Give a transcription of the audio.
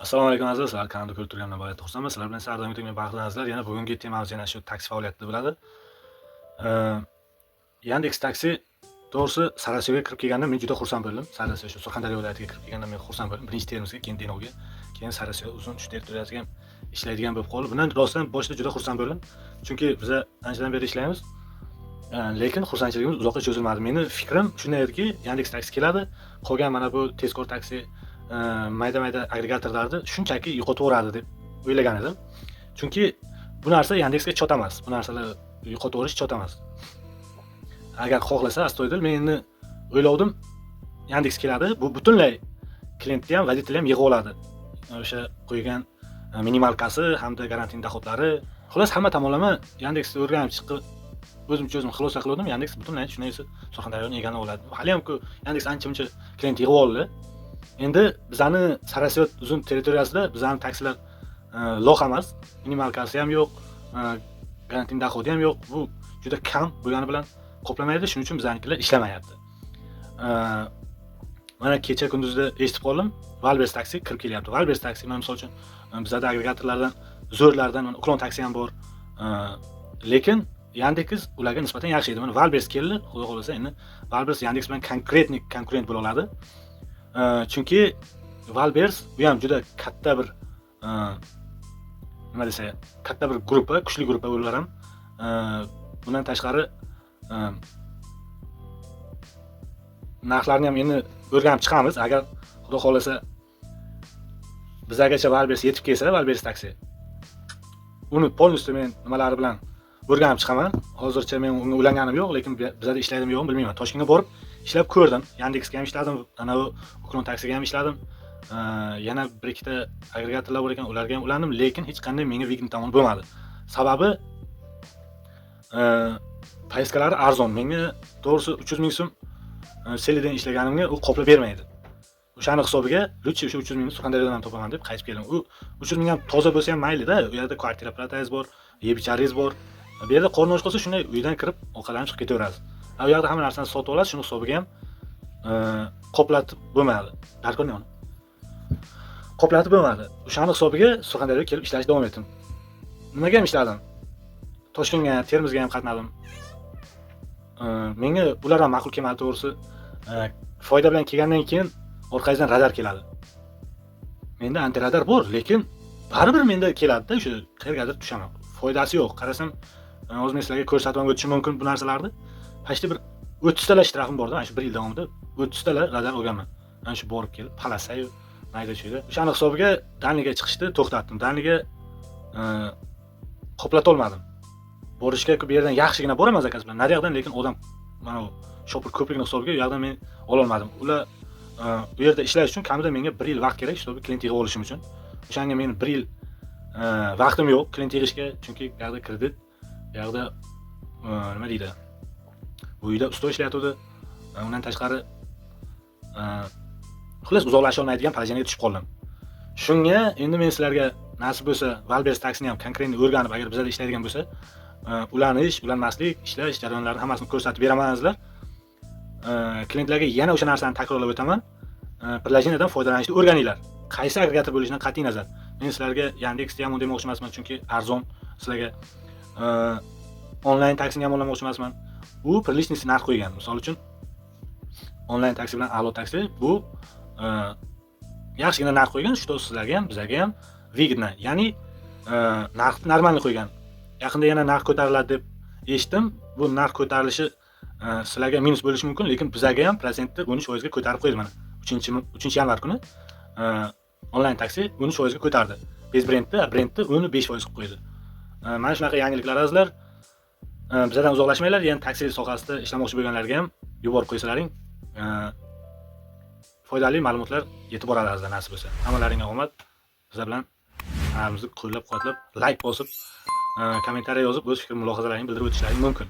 Assalomu alaykum, azizlar. Sizlar kanalda ko'rib turganimdan nihoyatda xursandman. Sizlar bilan har doimgidek men Baxtiyor, azizlar. Yana bugungi temamiz yana shu taksi faoliyati bo'ladi. Yandex Taksi, to'g'risi, Sariosiyoga kirib kelganda men juda xursand bo'ldim. Sariosiyo, shu Surxondaryo viloyatiga kirib kelganda men xursand bo'ldim. Birinchi Termizga, keyin Denovga, keyin Sariosiyo uzun shu territoriyasiga ham ishlaydigan bo'lib qoldi. Bundan rostdan boshida juda xursand bo'ldim. Chunki biza anchadan beri ishlaymiz. Lekin xursandchiligimiz uzoqqa cho'zilmadi. Meni fikrim shunday ediki, Yandex Taksi keladi, qolgan mana bu tezkor taksi, mayda-mayda agregatorlarni shunchaki yo'qotaveradi deb o'ylagan edim. Chunki bu narsa Yandexga chot emas. Bu narsalar yo'qotaverish chot emas. Agar xohlasa, astoydil, men endi o'ylovdim, Yandex keladi, bu butunlay klientni ham, водитель ni ham yig'ib oladi. O'sha qo'ygan минималка si hamda гарантийный доход lari. Xullas, hamma tomonlama Yandexni o'rganib chiqib, o'zimcha o'zim xulosa qilgandim, Yandex butunlay shunday Surxondaryoni egallab oladi. Hali ham Yandex ancha-muncha klient yig'ib oldi. Endi bizani Sariosiyo uzun territoriyasida bizani taksilar лох emas, минималка si ham yo'q, гарантийный доход i ham yo'q. Bu juda kam bo'lgani bilan qoplamaydi, shuning uchun bizanikilar ishlamayapti. Mana kecha kunduzda eshitib qoldim, Wildberries taksi kirib kelyapti. Wildberries taksi, mana misol uchun, bizada agregatorlardan zo'rlardan mana Uklon taksi ham bor. Lekin Yandex ularga nisbatan yaxshi edi. Mana Wildberries keldi, xudo xohlasa, endi Wildberries Yandex bilan конкретный konkurent bo'la oladi. Chunki Wildberries bu ham juda katta bir, nima desa, katta bir gruppa, kuchli gruppa ular ham. Bundan tashqari, narxlarni ham endi o'rganib chiqamiz. Agar xudo xohlasa bizlargacha Wildberries yetib kelsa, Wildberries taksi, uni полностью men nimalari bilan o'rganib chiqaman. Hozircha men unga ulanganim yo'q, lekin bizada ishlaydimi, yo'qmi, bilmayman. Toshkentga borib ishlab ko'rdim. Yandexga ham ishladim, anavi Uklon taksiga ham ishladim. Yana bir ikkita agregatorlar bor ekan, ularga ham ulandim, lekin hech qanday menga выгодный tomon bo'lmadi. Sababi, поездка lari arzon. Menga, to'g'risi, 300 ming so'm целый день ishlaganimga u qoplab bermaydi. O'shani hisobiga лучше o'sha 300 mingni Surxondaryodan ham topaman deb qaytib keldim. U 300 ming ham toza bo'lsa ham maylida, u yerda квартплата ngiz bor, yeb icharingiz bor. Bu yerda qorni och qolsa, shunday uydan kirib ovqatlanib chiqib ketaverasiz. U yoqda hamma narsani sotib olasiz, shuni hisobiga ham qoplatib bo'lmadi. Darkor uni. Qoplatib bo'lmadi. O'shani hisobiga Surxondaryoga kelib ishlashda davom etdim. Nimaga ham ishladim? Toshkentga, Termizga ham qatnadim. Menga ular ham ma'qul kelmadi, to'g'risi. Foyda bilan kelgandan keyin orqangizdan radar keladi. Menda antiradar bor, lekin baribir menda keladida, o'sha qayergadir tushaman. Foydasi yo'q. Qarasam, hozir men sizlarga ko'rsatib ham o'tishim mumkin bu narsalarni. Почти bir 30 tala shtrafim borda, mana shu bir yil davomida 30 tala radar olganman. Mana shu borib kelib, полоса yu mayda chuyda. O'shani hisobiga дальний ga chiqishni to'xtatdim. Дальний ga qoplata olmadim. Borishga bu yerdan yaxshigina boraman zakaz bilan. Nariyoqdan lekin odam, mana bu shopir ko'pligini hisobiga u yoqdan men ololmadim. Ular u yerda ishlash uchun kamida menga 1 yil vaqt kerak, чтобы klient yig'ib olishim uchun. O'shanga meni 1 yil vaqtim yo'q klient yig'ishga, chunki bu yoqda kredit, bu yoqda, nima deydi, bu uyda usta ishlayotgandi. Undan tashqari, xullas, uzoqlasha olmaydigan положение ga tushib qoldim. Shunga endi men sizlarga nasib bo'lsa Wildberries taksini ham конкретно o'rganib, agar bizada ishlaydigan bo'lsa, ulanish, ulanmaslik, ishlash jarayonlarini hammasini ko'rsatib beraman, azizlar. Klientlarga yana o'sha narsani takrorlab o'taman. Приложение dan foydalanishni o'rganinglar. Qaysi agregator bo'lishidan qat'iy nazar. Men sizlarga Yandexni yomon demoqchi emasman, chunki arzon sizlarga. Onlayn taksini yomonlamoqchi emasman. U приличный narx qo'ygan. Misol uchun, onlayn taksi bilan Alo taksi bu yaxshigina narx qo'ygan, что sizlarga ham, bizlarga ham выгодно. Ya'ni narxni нормальный qo'ygan. Yaqinda yana narx ko'tariladi deb eshitdim. Bu narx ko'tarilishi sizlarga minus bo'lishi mumkin, lekin bizlarga ham protsentni 13% ga ko'tarib qo'ydi mana. 3 yanvar kuni onlayn taksi 13% ga ko'tardi. Без brendni, brendni 15% qilib qo'ydi. Mana shunaqa yangiliklar, azizlar. Bizlardan uzoqlashmanglar, yana taksi sohasida ishlamoqchi bo'lganlarga ham yuborib qo'ysalaring, foydali ma'lumotlar yetib boradi, azizlar, nasib bo'lsa. Hammalaringga omad. Bizlar bilan kanalimizni qo'llab-quvvatlab, layk bosib, kommentariya yozib, o'z fikr mulohazalaringni bildirib o'tishlaring mumkin.